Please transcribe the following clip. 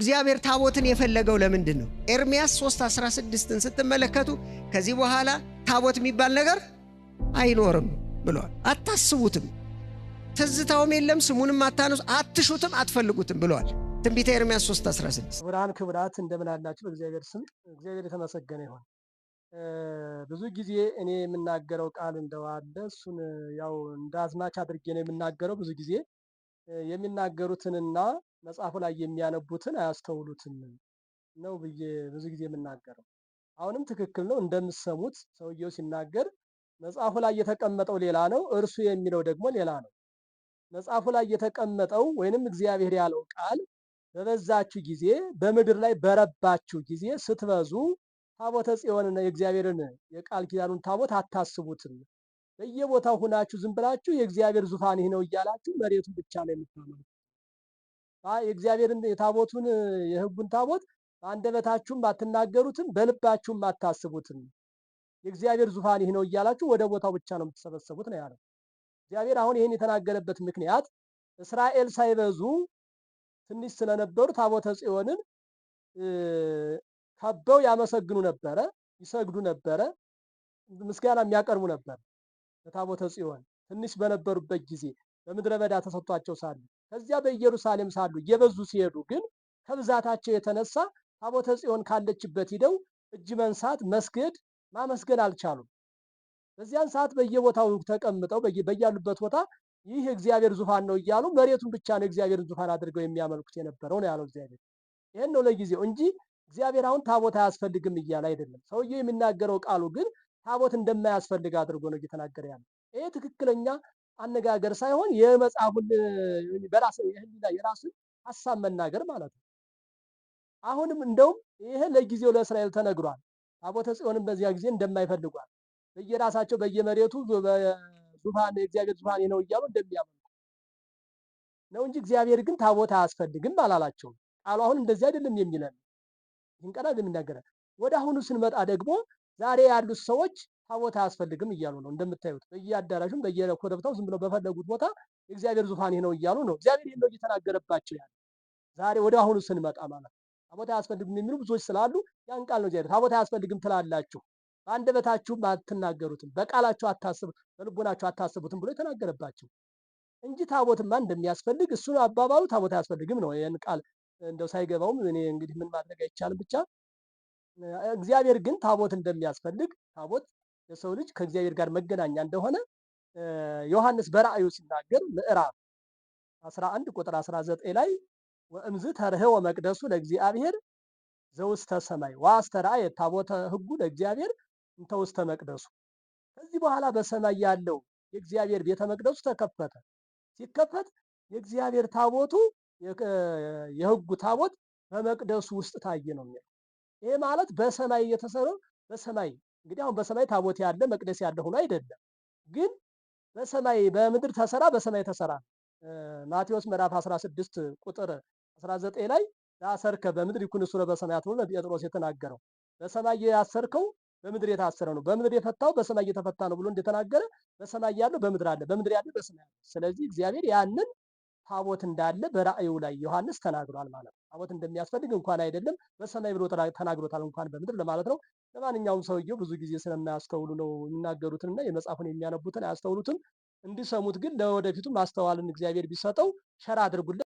እግዚአብሔር ታቦትን የፈለገው ለምንድን ነው? ኤርምያስ 3:16ን ስትመለከቱ ከዚህ በኋላ ታቦት የሚባል ነገር አይኖርም ብሏል። አታስቡትም፣ ትዝታውም የለም፣ ስሙንም አታነሱ፣ አትሹትም፣ አትፈልጉትም ብሏል። ትንቢተ ኤርምያስ 3:16። ክቡራን ክቡራት እንደምን አላችሁ? በእግዚአብሔር ስም እግዚአብሔር የተመሰገነ ይሁን። ብዙ ጊዜ እኔ የምናገረው ቃል እንደው አለ፣ እሱን ያው እንደ አዝማች አድርጌ ነው የምናገረው። ብዙ ጊዜ የሚናገሩትንና መጽሐፉ ላይ የሚያነቡትን አያስተውሉትም ነው ብዬ ብዙ ጊዜ የምናገረው። አሁንም ትክክል ነው። እንደምትሰሙት ሰውየው ሲናገር መጽሐፉ ላይ የተቀመጠው ሌላ ነው፣ እርሱ የሚለው ደግሞ ሌላ ነው። መጽሐፉ ላይ የተቀመጠው ወይንም እግዚአብሔር ያለው ቃል በበዛችሁ ጊዜ በምድር ላይ በረባችሁ ጊዜ ስትበዙ ታቦተ ጽዮንን የእግዚአብሔርን የቃል ኪዳኑን ታቦት አታስቡትም። በየቦታው ሁናችሁ ዝም ብላችሁ የእግዚአብሔር ዙፋን ይህ ነው እያላችሁ መሬቱን ብቻ ነው የምታመልኩት። የእግዚአብሔርን የታቦቱን የሕጉን ታቦት በአንደበታችሁም አትናገሩትም፣ በልባችሁም አታስቡትም። የእግዚአብሔር ዙፋን ይህ ነው እያላችሁ ወደ ቦታው ብቻ ነው የምትሰበሰቡት ነው ያለው። እግዚአብሔር አሁን ይህን የተናገረበት ምክንያት እስራኤል ሳይበዙ ትንሽ ስለነበሩ ታቦተ ጽዮንን ከበው ያመሰግኑ ነበረ፣ ይሰግዱ ነበረ፣ ምስጋና የሚያቀርቡ ነበር። ለታቦተ ጽዮን ትንሽ በነበሩበት ጊዜ በምድረ በዳ ተሰጥቷቸው ሳሉ፣ ከዚያ በኢየሩሳሌም ሳሉ እየበዙ ሲሄዱ ግን ከብዛታቸው የተነሳ ታቦተ ጽዮን ካለችበት ሂደው እጅ መንሳት፣ መስገድ፣ ማመስገን አልቻሉም። በዚያን ሰዓት በየቦታው ተቀምጠው በያሉበት ቦታ ይህ የእግዚአብሔር ዙፋን ነው እያሉ መሬቱን ብቻ ነው የእግዚአብሔርን ዙፋን አድርገው የሚያመልኩት የነበረው ነው ያለው እግዚአብሔር። ይህን ነው ለጊዜው እንጂ እግዚአብሔር አሁን ታቦት አያስፈልግም እያለ አይደለም። ሰውየው የሚናገረው ቃሉ ግን ታቦት እንደማያስፈልግ አድርጎ ነው እየተናገረ ያለው። ይሄ ትክክለኛ አነጋገር ሳይሆን የመጽሐፉን በራስ የህሊና የራስን ሀሳብ መናገር ማለት ነው። አሁንም እንደውም ይሄ ለጊዜው ለእስራኤል ተነግሯል። ታቦተ ጽዮንን በዚያ ጊዜ እንደማይፈልጓል በየራሳቸው በየመሬቱ ዙፋን የእግዚአብሔር ዙፋን ነው እያሉ እንደሚያመልኩ ነው እንጂ እግዚአብሔር ግን ታቦት አያስፈልግም አላላቸውም። ቃሉ አሁን እንደዚህ አይደለም የሚለን፣ ይህን ቃል አይደለም የሚናገረን። ወደ አሁኑ ስንመጣ ደግሞ ዛሬ ያሉት ሰዎች ታቦት አያስፈልግም እያሉ ነው። እንደምታዩት በየአዳራሹም በየኮረብታው ዝም ብለው በፈለጉት ቦታ የእግዚአብሔር ዙፋን ይህ ነው እያሉ ነው። እግዚአብሔር ይህን ነው እየተናገረባቸው ያለ። ዛሬ ወደ አሁኑ ስንመጣ ማለት ነው ታቦት አያስፈልግም የሚሉ ብዙዎች ስላሉ ያን ቃል ነው እግዚአብሔር ታቦት አያስፈልግም ትላላችሁ፣ በአንደበታችሁም አትናገሩትም፣ በቃላችሁ አታስቡ፣ በልቦናችሁ አታስቡትም ብሎ የተናገረባቸው እንጂ ታቦትማ እንደሚያስፈልግ እሱን አባባሉ ታቦት አያስፈልግም ነው። ይህን ቃል እንደው ሳይገባውም እኔ እንግዲህ ምን ማድረግ አይቻልም። ብቻ እግዚአብሔር ግን ታቦት እንደሚያስፈልግ፣ ታቦት የሰው ልጅ ከእግዚአብሔር ጋር መገናኛ እንደሆነ ዮሐንስ በራእዩ ሲናገር ምዕራፍ 11 ቁጥር 19 ላይ ወእምዝ ተርህወ መቅደሱ ለእግዚአብሔር ዘውስተ ሰማይ ወአስተርአየ ታቦተ ሕጉ ለእግዚአብሔር እንተ ውስተ መቅደሱ። ከዚህ በኋላ በሰማይ ያለው የእግዚአብሔር ቤተ መቅደሱ ተከፈተ። ሲከፈት የእግዚአብሔር ታቦቱ የሕጉ ታቦት በመቅደሱ ውስጥ ታየ ነው የሚለው። ይሄ ማለት በሰማይ የተሰራው በሰማይ እንግዲህ አሁን በሰማይ ታቦት ያለ መቅደስ ያለ ሆኖ አይደለም፣ ግን በሰማይ በምድር ተሰራ በሰማይ ተሰራ። ማቴዎስ ምዕራፍ 16 ቁጥር 19 ላይ ያሰርከ በምድር ይኩን እሱረ በሰማያት ብሎ ለጴጥሮስ የተናገረው በሰማይ ያሰርከው በምድር የታሰረ ነው፣ በምድር የፈታው በሰማይ የተፈታ ነው ብሎ እንደተናገረ በሰማይ ያለው በምድር አለ፣ በምድር ያለው በሰማይ አለ። ስለዚህ እግዚአብሔር ያንን ታቦት እንዳለ በራእዩ ላይ ዮሐንስ ተናግሯል ማለት ነው። ታቦት እንደሚያስፈልግ እንኳን አይደለም በሰማይ ብሎ ተናግሮታል እንኳን በምድር ለማለት ነው። ለማንኛውም ሰውየው ብዙ ጊዜ ስለማያስተውሉ ነው የሚናገሩትንና የመጽሐፉን የሚያነቡትን አያስተውሉትም። እንዲሰሙት ግን ለወደፊቱ ማስተዋልን እግዚአብሔር ቢሰጠው share አድርጉለት።